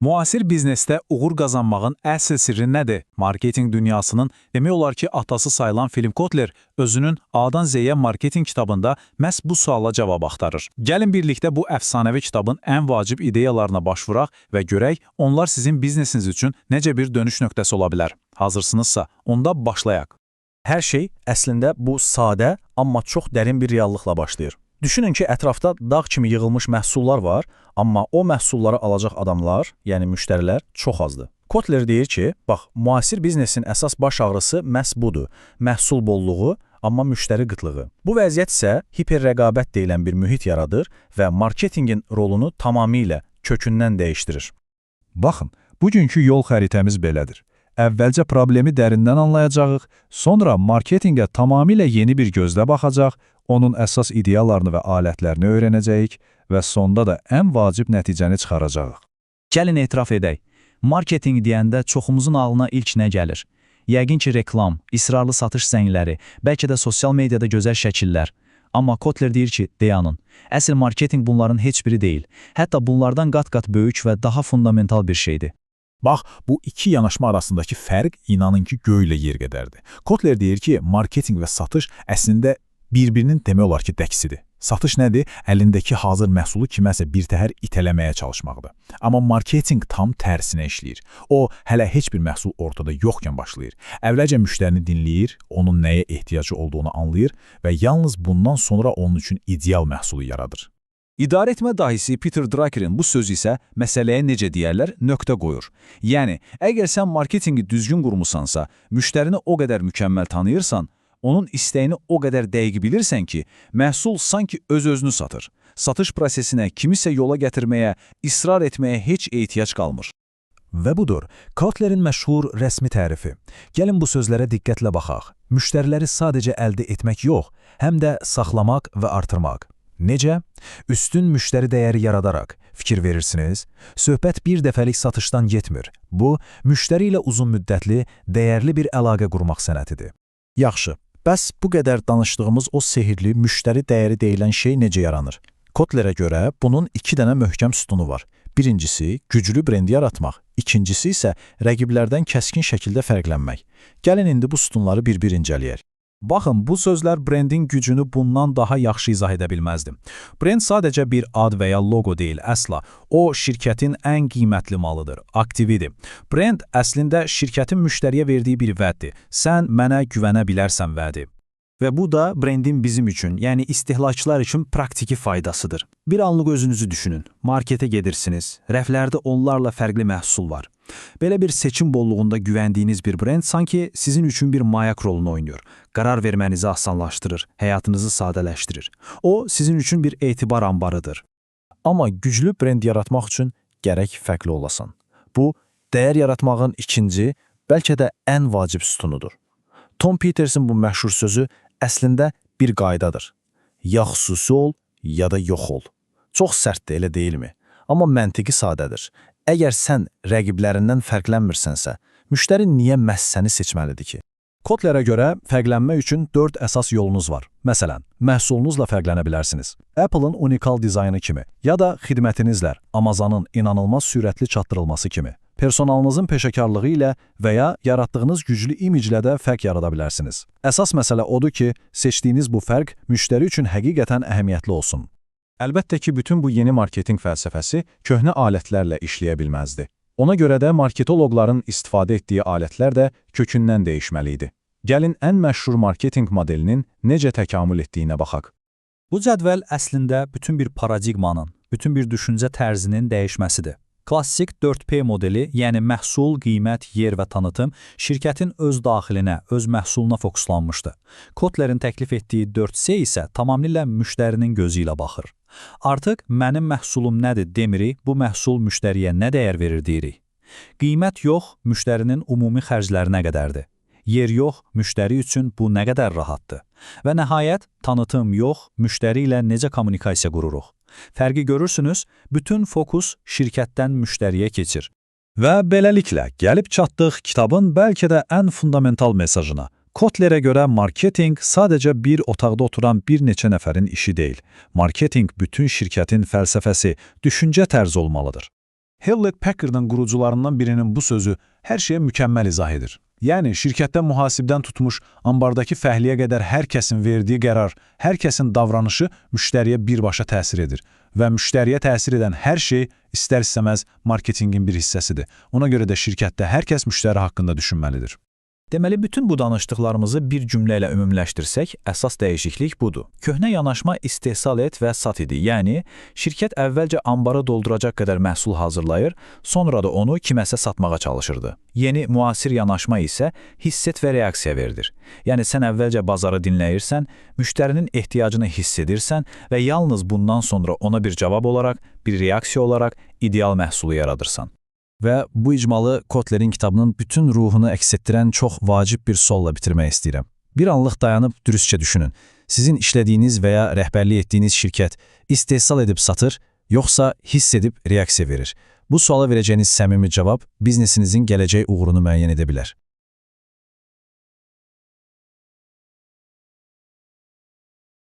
Müasir biznesdə uğur qazanmağın əsl sirri nədir? Marketinq dünyasının demək olar ki, atası sayılan Philip Kotler özünün A-dan Z-yə marketinq kitabında məhz bu suala cavab axtarır. Gəlin birlikdə bu əfsanəvi kitabın ən vacib ideyalarına baş vuraq və görək onlar sizin biznesiniz üçün necə bir dönüş nöqtəsi ola bilər. Hazırsınızsa, onda başlayaq. Hər şey əslində bu sadə, amma çox dərin bir reallıqla başlayır. Düşünün ki, ətrafda dağ kimi yığılmış məhsullar var, amma o məhsulları alacaq adamlar, yəni müştərilər çox azdır. Kotler deyir ki, bax, müasir biznesin əsas baş ağrısı məhz budur. Məhsul bolluğu, amma müştəri qıtlığı. Bu vəziyyət isə hiperrəqabət deyilən bir mühit yaradır və marketinqin rolunu tamamilə kökündən dəyişdirir. Baxın, bugünkü yol xəritəmiz belədir. Əvvəlcə problemi dərindən anlayacağıq, sonra marketinqə tamamilə yeni bir gözlə baxacaq, onun əsas ideyalarını və alətlərini öyrənəcəyik və sonda da ən vacib nəticəni çıxaracağıq. Gəlin etiraf edək. Marketinq deyəndə çoxumuzun ağlına ilk nə gəlir? Yəqin ki, reklam, israrlı satış zəngləri, bəlkə də sosial mediada gözəl şəkillər. Amma Kotler deyir ki, dayanın. Əsl marketinq bunların heç biri deyil. Hətta bunlardan qat-qat böyük və daha fundamental bir şeydir. Bax, bu iki yanaşma arasındakı fərq inanın ki, göylə yer qədərdir. Kotler deyir ki, marketinq və satış əslində bir-birinin demək olar ki, əksidir. Satış nədir? Əlindəki hazır məhsulu kiməsə birtəhər itələməyə çalışmaqdır. Amma marketinq tam tərsinə işləyir. O, hələ heç bir məhsul ortada yoxkən başlayır. Əvvəlcə müştərini dinləyir, onun nəyə ehtiyacı olduğunu anlayır və yalnız bundan sonra onun üçün ideal məhsulu yaradır. İdarə etmə dahisi Peter Drucker'in bu sözü isə məsələyə necə deyərlər, nöqtə qoyur. Yəni, əgər sən marketinqi düzgün qurmusansa, müştərini o qədər mükəmməl tanıyırsan, onun istəyini o qədər dəqiq bilirsən ki, məhsul sanki öz-özünü satır. Satış prosesinə kimisə yola gətirməyə, israr etməyə heç ehtiyac qalmır. Və budur, Kotlerin məşhur rəsmi tərifi. Gəlin bu sözlərə diqqətlə baxaq. Müştəriləri sadəcə əldə etmək yox, həm də saxlamaq və artırmaq. Necə? Üstün müştəri dəyəri yaradaraq. Fikir verirsiniz? Söhbət bir dəfəlik satışdan getmir. Bu, müştəri ilə uzun müddətli, dəyərli bir əlaqə qurmaq sənətidir. Yaxşı, bəs bu qədər danışdığımız o sehirli müştəri dəyəri deyilən şey necə yaranır? Kotlerə görə bunun iki dənə möhkəm sütunu var. Birincisi, güclü brend yaratmaq. İkincisi isə rəqiblərdən kəskin şəkildə fərqlənmək. Gəlin indi bu sütunları bir-bir incələyək. Baxın, bu sözlər brendin gücünü bundan daha yaxşı izah edə bilməzdi. Brend sadəcə bir ad və ya loqo deyil, əsla. O, şirkətin ən qiymətli malıdır, aktividir. Brend əslində şirkətin müştəriyə verdiyi bir vəddir. Sən mənə güvənə bilərsən vədi. Və bu da brendin bizim üçün, yəni istehlakçılar üçün praktiki faydasıdır. Bir anlıq özünüzü düşünün. Marketə gedirsiniz, rəflərdə onlarla fərqli məhsul var. Belə bir seçim bolluğunda güvəndiyiniz bir brend sanki sizin üçün bir mayak rolunu oynayır. Qərar vermənizi asanlaşdırır, həyatınızı sadələşdirir. O, sizin üçün bir etibar ambarıdır. Amma güclü brend yaratmaq üçün gərək fərqli olasan. Bu, dəyər yaratmağın ikinci, bəlkə də ən vacib sütunudur. Tom Peterson bu məşhur sözü əslində bir qaydadır. Ya xüsusi ol, ya da yox ol. Çox sərtdir, elə deyilmi? Amma məntiqi sadədir. Əgər sən rəqiblərindən fərqlənmirsənsə, müştəri niyə məhz səni seçməlidir ki? Kotlerə görə fərqlənmək üçün 4 əsas yolunuz var. Məsələn, məhsulunuzla fərqlənə bilərsiniz. Apple-ın unikal dizaynı kimi ya da xidmətinizlə, Amazonun inanılmaz sürətli çatdırılması kimi. Personalınızın peşəkarlığı ilə və ya yaratdığınız güclü imiclə də fərq yarada bilərsiniz. Əsas məsələ odur ki, seçdiyiniz bu fərq müştəri üçün həqiqətən əhəmiyyətli olsun. Əlbəttə ki, bütün bu yeni marketinq fəlsəfəsi köhnə alətlərlə işləyə bilməzdi. Ona görə də marketoloqların istifadə etdiyi alətlər də kökündən dəyişməli idi. Gəlin ən məşhur marketinq modelinin necə təkamül etdiyinə baxaq. Bu cədvəl əslində bütün bir paradigmanın, bütün bir düşüncə tərzinin dəyişməsidir. Klassik 4P modeli, yəni məhsul, qiymət, yer və tanıtım, şirkətin öz daxilinə, öz məhsuluna fokuslanmışdı. Kotlerin təklif etdiyi 4C isə tamamilə müştərinin gözü ilə baxır. Artıq mənim məhsulum nədir demirik, bu məhsul müştəriyə nə dəyər verir deyirik. Qiymət yox, müştərinin ümumi xərcləri nə qədərdir. Yer yox, müştəri üçün bu nə qədər rahatdır. Və nəhayət, tanıtım yox, müştəri ilə necə kommunikasiya qururuq. Fərqi görürsünüz, bütün fokus şirkətdən müştəriyə keçir. Və beləliklə gəlib çatdıq kitabın bəlkə də ən fundamental mesajına. Kotlerə görə marketinq sadəcə bir otaqda oturan bir neçə nəfərin işi deyil. Marketinq bütün şirkətin fəlsəfəsi, düşüncə tərzi olmalıdır. Hewlett Packard'ın qurucularından birinin bu sözü hər şeyi mükəmməl izah edir. Yəni şirkətdə mühasibdən tutmuş ambardakı fəhliyə qədər hər kəsin verdiyi qərar, hər kəsin davranışı müştəriyə birbaşa təsir edir və müştəriyə təsir edən hər şey istər-istəməz marketinqin bir hissəsidir. Ona görə də şirkətdə hər kəs müştəri haqqında düşünməlidir. Deməli, bütün bu danışdıqlarımızı bir cümlə ilə ümumiləşdirsək, əsas dəyişiklik budur. Köhnə yanaşma istehsal et və sat idi. Yəni, şirkət əvvəlcə ambarı dolduracaq qədər məhsul hazırlayır, sonra da onu kiməsə satmağa çalışırdı. Yeni, müasir yanaşma isə hiss et və reaksiya verdir. Yəni, sən əvvəlcə bazarı dinləyirsən, müştərinin ehtiyacını hiss edirsən və yalnız bundan sonra ona bir cavab olaraq, bir reaksiya olaraq ideal məhsulu yaradırsan. Və bu icmalı Kotlerin kitabının bütün ruhunu əks etdirən çox vacib bir sualla bitirmək istəyirəm. Bir anlıq dayanıb dürüstcə düşünün. Sizin işlədiyiniz və ya rəhbərlik etdiyiniz şirkət istehsal edib satır, yoxsa hiss edib reaksiya verir? Bu suala verəcəyiniz səmimi cavab biznesinizin gələcək uğurunu müəyyən edə bilər.